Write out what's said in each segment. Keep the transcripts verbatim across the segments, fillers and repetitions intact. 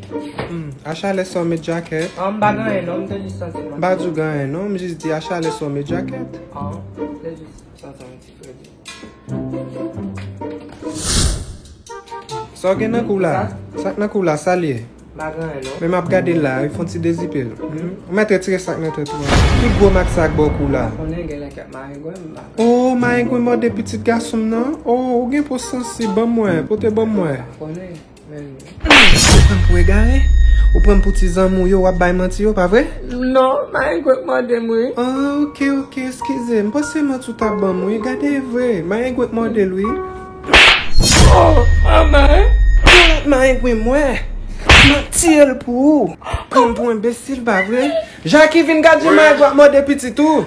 Hmm, a chalè sa w met jakèt? Ah, m pa gen anyen non, m te jis santi m. M pa di w gen anyen non, m jis di a chalè sa w met jakèt. Ah, m te jis santi m ti fredi. Sa w gen nan kou la? Sa? Sa k nan kou la, sa l ye? M pa gen anyen non. Men m ap gade l la, wi, fè yon ti dezipe l. Hmm? Ou mèt retire sa k nan tèt ou a. Ki gwo mak sa k bò kou la? Konnen gen lè kèk marengwen, m pa. Oh, marengwen mòde pitit gason m nan? Oh, ou gen po sansib, ban m wè, pote ban m wè. Konnen. Ou pran m pou egare? Ou pran m pou ti zanmi w yo w ap bay manti yo, pa vre? Non, marengwen k mòde m, wi. Ah, ok, ok, eskize. M panse manti w t ap ban m, wi. Gade, e vre. Marengwen k mòde l, wi. Oh, manman. Yon lòt marengwen m wè. M ap tiye l pou ou. Pran m pou enbesil, pa vre? Jackie, vin gad jan marengwen ap mòde pitit ou.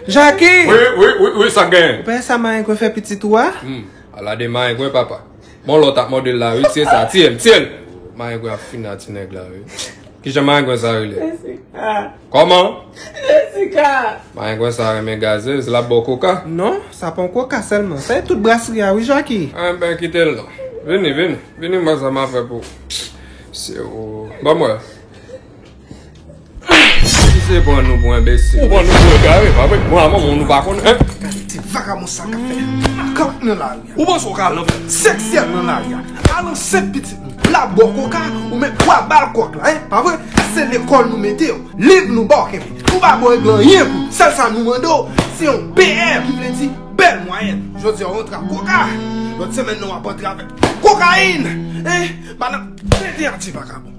Jackie! Wi, wi, wi, wi, sa k genyen? Ou pa wè sa marengwen fè pitit ou a? Hmm, ala de marengwen, papa. Bon, lòt ap mòde l la, wi, tiye sa, tiye l, tiye l. Marengwen ap fini a ti nèg la, wi. Kijan marengwen sa rele? Jessica. Kòman? Jessica. Marengwen sa renmen gazez, l ap ba w koka? Non, sa pa yon koka sèlman. Sa e tout brasri a, wi, Jackie. Enben, kite l non. Vini, vini. Vini, m wè sa m ap fè pou ou. Se ou. Ban m wè. Misye pran nou pou enbesil. Ou pran nou pou egare, pa vre? Mwen a manman nou pa konn, en? Gade ti vagabon sa k ap fè makak nan lari a. Ou panse w ka al nan fè seksyèl nan lari a? Al ansent pitit nou. L ap ba w koka, ou menm w ap ba l kòk la, en? Pa vre? Se lekòl nou mete w, liv nou ba w kenbe. Nou pa ba w regle anyen pou. Sèl sa nou mande w, se yon B M, ki vle di bèl mwayèn. Jodi a, w antre ak koka. Lòt semèn nan, w ap antre avèk kokayin. En? Madanm, tete a ti vagabon.